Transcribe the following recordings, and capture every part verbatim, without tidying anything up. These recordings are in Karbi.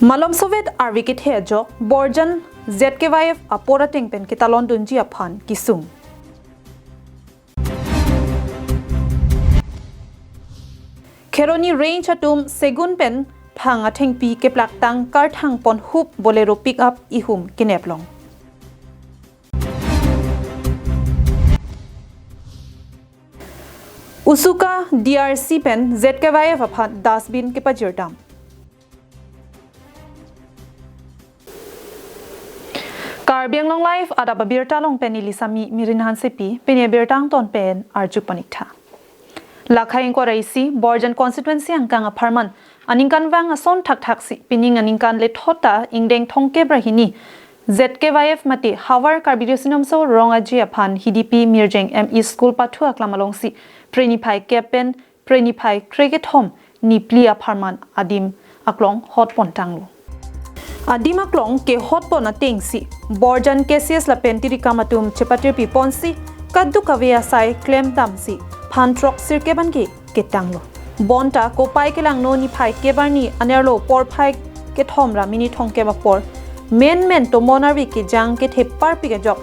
Malomsovet arvi kethe ajok Borjan Z K Y F apor ateng pen ketalon dunji aphan kesung. Kheroni Range atum segun pen phang athengpi keplaktang karthang ponhup Bolero pickup ihum kenep long. Usuka D R C pen Z K Y F aphan dustbin kepajir dam. Karbi Anglong Live adap abirta along pen neli Sami Mirin Hansepi, pini abirta angton pen arju pon ik tha. Lakhai ingkoi ra isi Borjan constituency angkang apharman aningkanvang ason thakthaksi pining aningkan lethot ta ingdeng thomkep ra hini Z K Y F mate Havar Karbi Riso Nimso Rong Aje aphan Hidipi Mirjeng M E School pathu aklam alongsi preniphai kep pen preniphai krekethom niphli apharman adim aklong hot pon tanglo. Adim aklong kehot pon atengsi Borjan K C S lapen tirikam atum chepatirpi ponsi kadokave asai klemdamsi phan throk sirkep anke ketanglo. Bonta kopai kelangno niphai kep arni anerlo porphai kethom ra minit thomkep apor menmen tomon arvi kejang kethe parpik ajok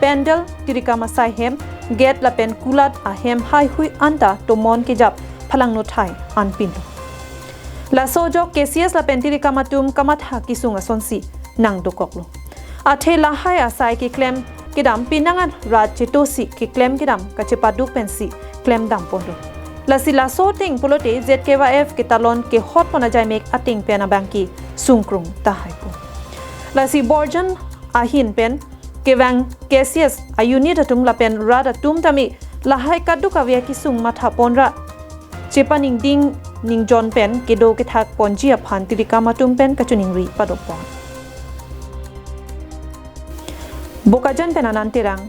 pandal, tirikam asai hem, gate lapen kulat ahem haihui anta tomon kejap phalangno thai anpinlo. Laso ajok K C S lapen tirikam atum kamatha kesung asonsi nangdokoklo. Athe lahai asai keklem kedam penang an rat chetosi keklem kedam kachepaduk pensi klemdam ponlo. Lasi laso ateng pulote Z K Y F ketalon kehot pon ajaimek ateng pen abangke sungkrung tahai po. Lasi Borjan ahin pen kevang K C S a-unit atum lapen rat atum tame lahai kadokave akesung matha pon ra chepaningding ningjon pen kedo kethak ponji aphan tirikam atum pen kachiningri padok pon. Bokajan pen Anand Terang,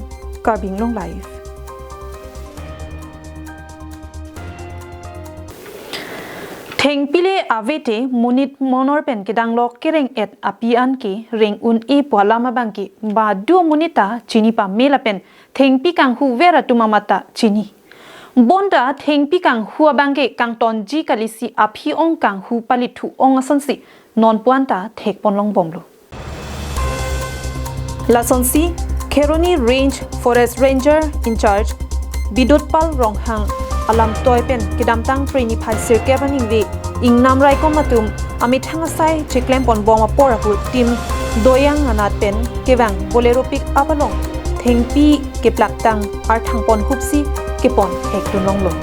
Karbi Anglong Live. Thengpi le avete monit monor pen kedang lok kereng et api anke reng un-e pu alam abangke badu monit ta chini pame lapen thengpi kanghu ver atum amat ta chini. Bonta thengpi kanghu abangke kangtonji kalisi aphi ong kanghu palithu ong asonsi non puan ta thek pon long bomlo. Lasonsi Kheroni Range Forest Ranger in charge Bidutpal Ronghang alamtoi pen kedamtang preniphai sirkep aningve ingnam raikom atum amethang asai cheklem pon bom apor ahut Team Doyang anat pen kevang Bolero pickup along thengpi keplaktang arthang ponhupsi kepon hek dun longlo.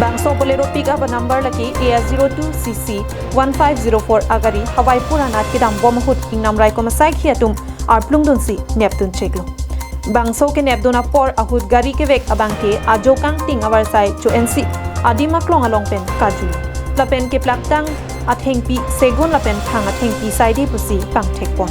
Bangso Bolero pickup a-number lake A S zero two C C one five zero four agari Hawaipur anat kedam bom ahut ingnam raikom asaikhi atum arplung dunsi nepdun cheklo. Bangso kenepdun apor ahut gari kevek abangke ajo kangting avarsai cho-ensi adim aklong along pen kaju. Lapen keplaktang athengpi segun lapen phang athengpi saide pusi pangthek pon.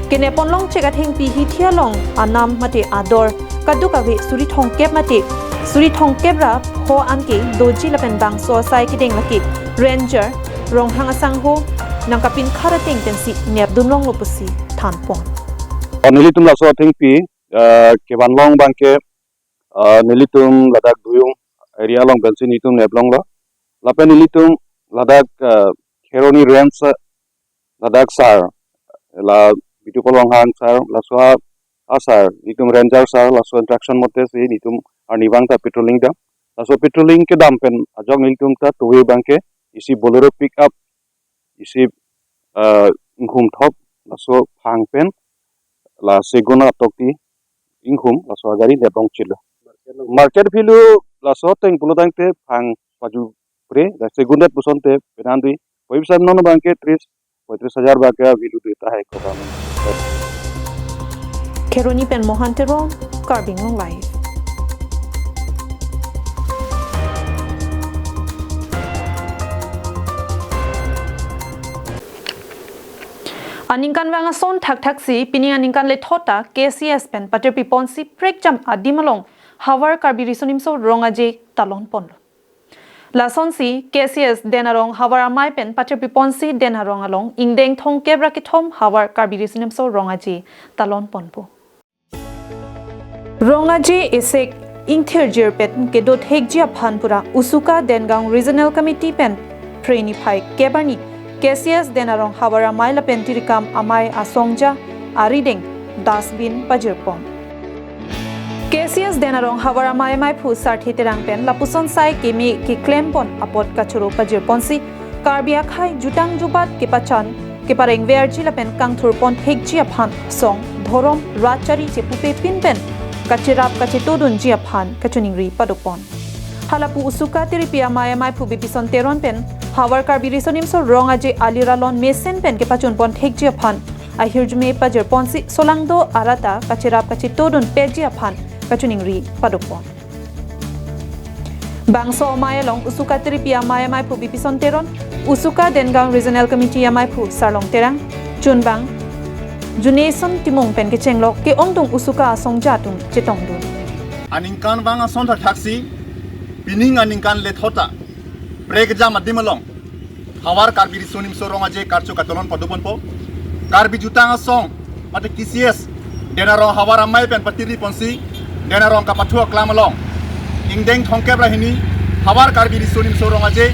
Kenep pon long chek athengpi hithi along anam mate ador kadokave suri thomkep mate suri thomkep ra pho anke doji lapen bangso asai kedeng lake Ranger Ronghang asangho nangkapinkhat ateng pensi nepdun longlo pusi than pon. Nelitum laso athengpi, eh, kevan long abangke, eh, nelitum ladak Duyung area along pensi nelitum nep longlo. Lapen nelitum ladak, eh, Kheroni Range, eh, ladak sir, la Bidutpal Ronghang sir, laso a, a sir, nelitum Ranger sir, laso instruction mote si nelitum arnivang ta patrolling dam. Laso patrolling kedam pen ajok nelitum ta towe abangke isi Bolero pickup isi, eh, inghum thok, laso phang pen la segun atokti inghum, laso agari nepdun chelo. Market value laso ateng pulo tangte phang paju pre, la segun det pusonte penandi, poi bisa non abangke tris, poitris hajar abangke value deta hai ko kami. Kheroni pen Mohan Teron, Karbi Anglong Live. Aningkanvang ason thakthaksi pining aningkan lethot ta K C S pen patirpi ponsi prekjam adim along Havar Karbi Riso Nimso Rong Aje talon ponlo. Lasonsi K C S Den Arong Havar Amei pen patirpi ponsi Den Arong along ingdeng thomkep ra kethom Havar Karbi Riso Nimso Rong Aje talon ponpo. Rong Aje esek ingthirjir pen kedo thekji aphan pura Usuka Dengaon Regional Committee pen preniphai kep arni K C S Denarong Havar Amei lapen Tirikam Amei asongja arideng dustbin pajirpon. K C S Denarong Havar Amei amaiphu Sarthe Terang pen lapuson sai keme keklempon apot kachoro pajirponsi Karbi akhei jutang jubat kepachan kepareng verji lapen kangthurpon thekji aphan song, dhorom, rat chari chepupe pin pen kacherap kachetodunji aphan kachiningri padopon. Halapu Usuka Tiripi Amei amaiphu Bipison Teron pen Havar Karbi Riso Nimso Rong Aje alir alon mesen pen kepachunpon thekji aphan ahirjume pajirponsi solangdo arata kacherap kachetodun peji aphan kachiningri padopon. Bangso amei along Usuka Tiripi Amei amaiphu Bipison Teron, Usuka Dengaon Regional Committee amaiphu Sarlong Terang, chunbang Juneson Timung pen kechenglok ke-ongdung Usuka asongja atum chetongdun. Aningkanvang ason thakthaksi, pining aningkan lethot ta, prekjam adim along Havar Karbi Riso Nimso Rong Aje karcho katalon padoponpo. Karbi jutang asong mate K C S Denarong Havar Amei pen patiriponsi Denarong kapathu aklam along ingdeng thomkep ra hini Havar Karbi Riso Nimso Rong Aje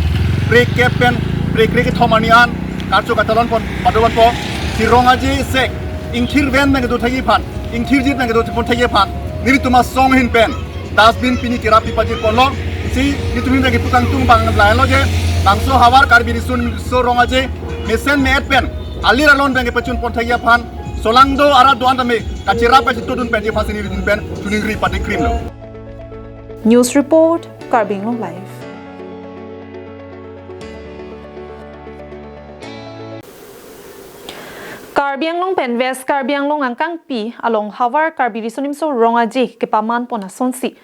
prekep pen prekre kethom arni an karcho katalon pon padoponpo. Si Rong Aje sek ingthir ven pen kedo thekji aphan, ingthir jit pen kedo thekpon thekji aphan nelitum asong ahin pen dustbin pini kerap pipajirponlo. Si nelitum ahin pen kepu kangtung abang lahenlo je, bangso Havar Karbi Riso Nimso Rong Aje mesen me-et pen alir alon pen kepachunpon thekji aphan solangdo arat do-an tame kacherap kachetodun peji aphansi nelitum pen chiningri padikrimlo. News report, Karbi Anglong Live. Karbi Anglong pen West Karbi Anglong angkangpi along Havar Karbi Riso Nimso Rong Aje kepamanpon asonsi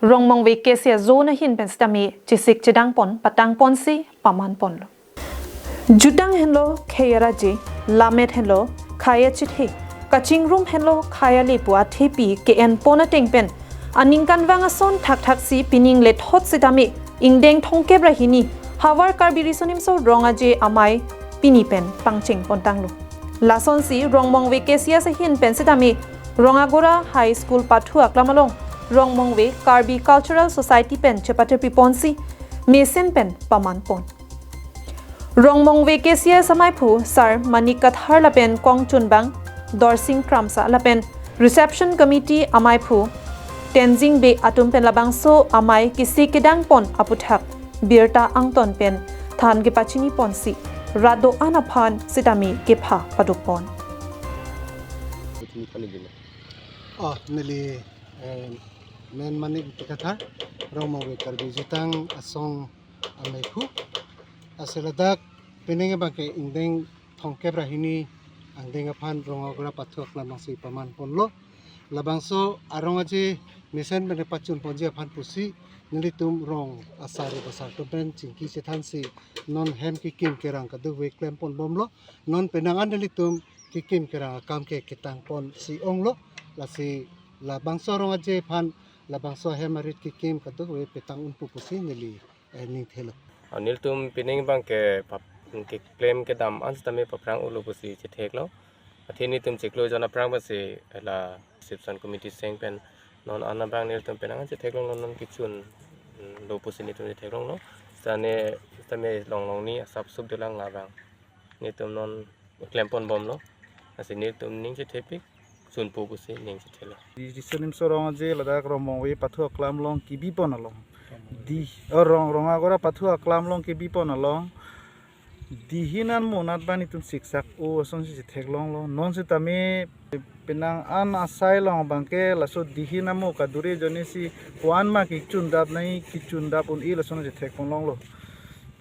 Rongmongve K C S zone ahin pen sitame chesik chedangpon patangponsi pamanponlo. Jutang henlo khei araje, lammet henlo khei achethe, kachingrum henlo khei ale pu athepi ke-enpon ateng pen aningkanvang ason thakthaksi pining lethot sitame ingdeng thomkep ra hini Havar Karbi Riso Nimso Rong Aje amei pini pen pangchengpon tanglo. Lasonsi Rongmongve K C S ahin pen sitame Rongagora High School pathu aklam along Rongmongve Karbi Cultural Society pen chepathupiponsi mesen pen pamanpon. Rongmongve K C S amaiphu Sar Manik Kathar lapen kongchunbang Dorsing Kramsa lapen Reception Committee amaiphu Tenzing Bey atum pen labangso amei kesik kedangpon aputhak birta angton pen than kepachiniponsi rat do-an aphan sitame kepha padopon. Oh, neli, eh, men Manik Kathar, Rongmongve Karbi jutang asong amaiphu. Lasi ladak pining abangke ingdeng thomkep ra hini angdeng aphan Rongagora pathu aklam alongsi pamanponlo. Labangso arong aje mesen pen pachunponji aphan pusi nelitum rong asar asar atum pen chingki chethansi non hem kekim kerang kadokave klemponbomlo. Non penang an nelitum kekim kerang akam ke ketangponsi onglo. Lasi labangso arong aje aphan labangso hem arit kekim kadokave petang unpo pusi neli, eh, ning thelo. Ah, nelitum pining abangke pap-, keklem kedam an sitame paphrang-olo pusi chetheklo. Athe nelitum chiklo jon aphrang pensi la reception committee seng pen non an abang nelitum penang an chetheklonglo, non kechun, mm, lo pusi nelitum chetheklonglo. Sitame, sitame longlong ni asap sup dolang labang. Nelitum non klemponbomlo. Lasi nelitum ning chethepik sunpo pusi ning chethelo. Di Riso Nimso Rong Aje ladak Rongmongve pathu aklam along kebipon along. Di, oh, Rong, Rongagora pathu aklam along kebipon along. Dihin an monat abang nelitum siksak-o asonsi chetheklonglo. Non sitame penang an asai along abangke laso dihin amo kadure ajoinesi ko-an ma kechundap nai, kechundap un-e lason chethekponlonglo.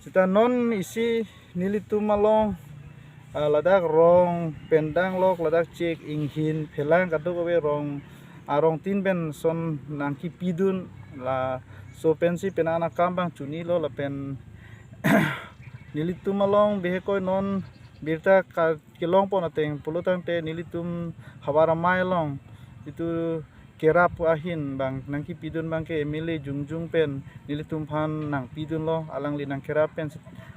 Sita non isi nelitum along, ah, ladak rong pen danglok, ladak chek inghin phelang kadokave rong arong tin pen son nangkepidun, laso pensi penang an akam abang chunilo lapen nelitum along bihekoi non birta ka-, kelongpon ateng pulotangte nelitum Havar Amei along itum kerap ahin abang nangkepidun abangke M L A jongjong pen nelitum aphan nangpidunlo, alangli nangkerap pen,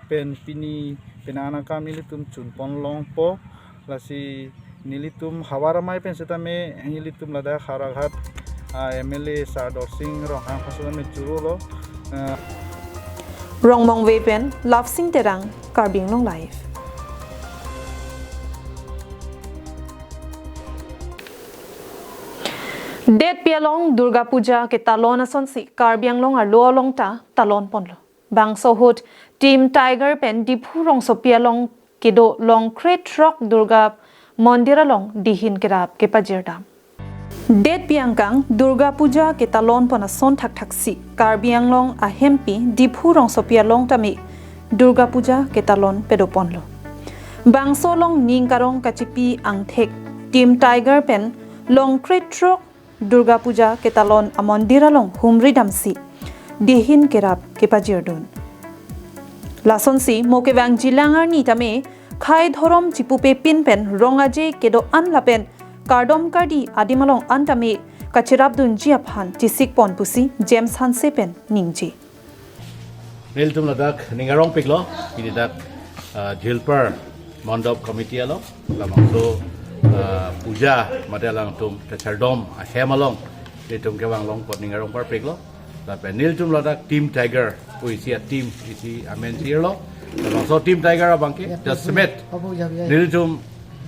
pen pini penang an akam nelitum chunponlongpo. Lasi nelitum Havar Amei pen sitame nelitum ladak Howraghat, ah, M L A Sar Dorsing Ronghang aphan sitame chorolo. Ah. Rongmongve pen Lapsing Terang, Karbi Anglong Live. Detpi along Durga Puja ketalon asonsi Karbi Anglong arlo along ta talon ponlo. Bangso ahut Team Tiger pen Diphu rongsopi along kedo Longkre throk Durga Mondir along dihin kerap kepajirdam. Detpi angkang Durga Puja ketalon pon ason thakthaksi Karbi Anglong ahempi Diphu rongsopi along tame Durga Puja ketalon pedoponlo. Bangso along ning karong kachipi angthek Team Tiger pen Longkre throk Durga Puja ketalon amondir along humri damsi dihin kerap kepajirdun. Lasonsi mo kevangjilang arni tame khei dhorom chipupepin pen rong aje kedo-an lapen kardom kardi adim along an tame kachirapdunji aphan chisik pon pusi James Hanse pen ningje. Nelitum ladak ning arongpiklo, pini dak, ah, Jilpar Mandap Committee along, labangso, ah, puja mate alangtum kachardom ahem along, nelitum kevang long apot ning arong parpiklo, lapen nelitum ladak Team Tiger, pu isi a-team, isi amen chirlo, labangso Team Tiger abangke, jasemet, nelitum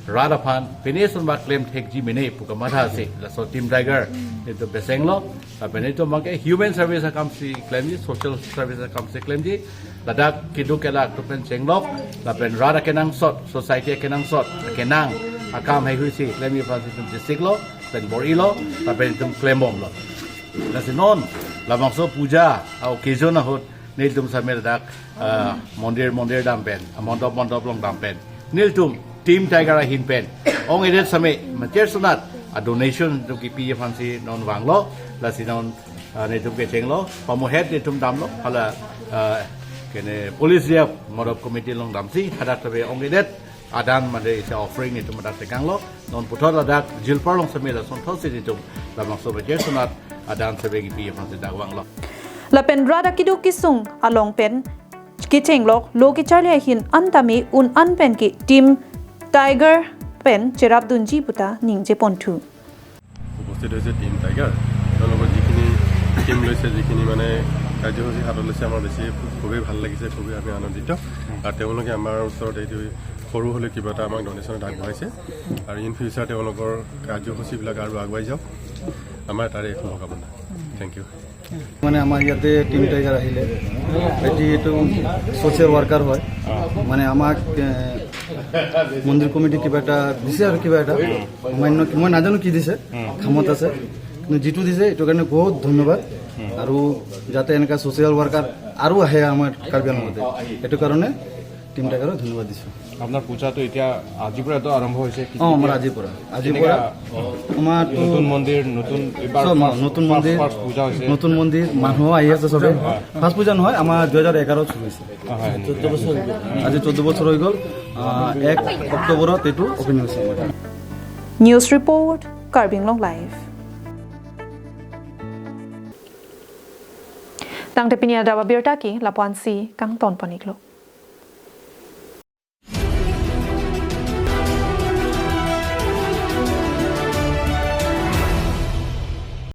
rat aphan pine ason ba klem thekji mene pu kamatha si laso Team Tiger nelitum pesenglo, lapen nelitum abangke human service akam si klemji, social service akam si klemji, ladak keduk kelak atum pen chenglok, lapen rat akenangsot, society akenangsot, akenang akam heihui si klemji aphan si nelitum chesiklo, pen bor-ilo, lapen nelitum klembomlo. Lasi non labangso puja a-occasion ahut nelitum same ladak, ah, mondir mondir dam pen, ah, mandap mandap along dam pen, nelitum Team Tiger ahin pen ong-edet same macher sonat a-donation nelitum kipi aphan si non vanglo, lasi non, ah, nelitum kechenglo, pamuhet nelitum damlo, hala, ah, kene police reserve Mandap Committee along damsi hadak tabe ong-edet adan mate isi offering nelitum hadak tekanglo. Non puthot ladak Jilpar along same lason thotsi nelitum labangso macher sonat adan sebe kipi aphan si dak vanglo. Lapen rat akeduk kesung along pen kechenglok lo kecharli ahin an tame un an pen ke Team Tiger pen cherapdunji puta ningje ponthu. উপস্থিত হৈছে team tiger. তেওঁলোকৰ যিখিনি টিম লৈছে, যিখিনি মানে কাৰ্যসূচী হাতত লৈছে, আমাৰ বেছি খুবেই ভাল লাগিছে, খুবেই আমি আনন্দিত। আৰু তেওঁলোকে আমাৰ ওচৰত এইটো সৰু হ'লেও কিবা এটা আমাক ডনেশ্যন এটা আগবঢ়াইছে। আৰু ইন ফিউচাৰ তেওঁলোকৰ কাৰ্যসূচীবিলাক আৰু আগুৱাই যাওক, আমাৰ তাৰে শুভকামনা। Thank you. মানে আমাৰ ইয়াতে টিম টাইগাৰ আহিলে, এটি এইটো ছ'চিয়েল ৱৰ্কাৰ হয়, মানে আমাক, এ, মন্দিৰ কমিটি কিবা এটা দিছে আৰু কিবা এটা সামান্য কি-, মই নাজানো কি দিছে, কামত আছে, কিন্তু যিটো দিছে এইটো কাৰণে বহুত ধন্যবাদ। আৰু যাতে এনেকুৱা ছ'চিয়েল ৱৰ্কাৰ আৰু আহে আমাৰ কাৰ্বি আংলঙতে, এইটো কাৰণে টিম টাইগাৰক ধন্যবাদ দিছোঁ। আপোনাৰ পূজাটো এতিয়া আজিৰ পৰাতো আৰম্ভ হৈছে? কি-, অ, আমাৰ কেতিয়া? আজিৰ পৰা। আজিৰ কেনেকা? পৰা আমাৰতো নতুন মন্দিৰ, নতুন, এইবাৰ চব ফাৰ্ষ্ট, নতুন ফাৰ্ষ্ট, মন্দিৰ, ফাৰ্ষ্ট পূজা হৈছে। নতুন মন্দিৰ, মানুহ আহি আছে চবে। হয়। ফাৰ্ষ্ট পূজা নহয়, আমাৰ দুহেজাৰ এঘাৰত শুৰু হৈছে। অ, হয়, নেকি? আজি চৈধ্য বছৰ হৈ গ'ল। আহ, এক অক্টোবৰত এইটো অপেনিং হৈছে আমাৰ। News report, Karbi Anglong Live. Tangte pini adap abirta ke lapu-ansi kangton pon-iklo.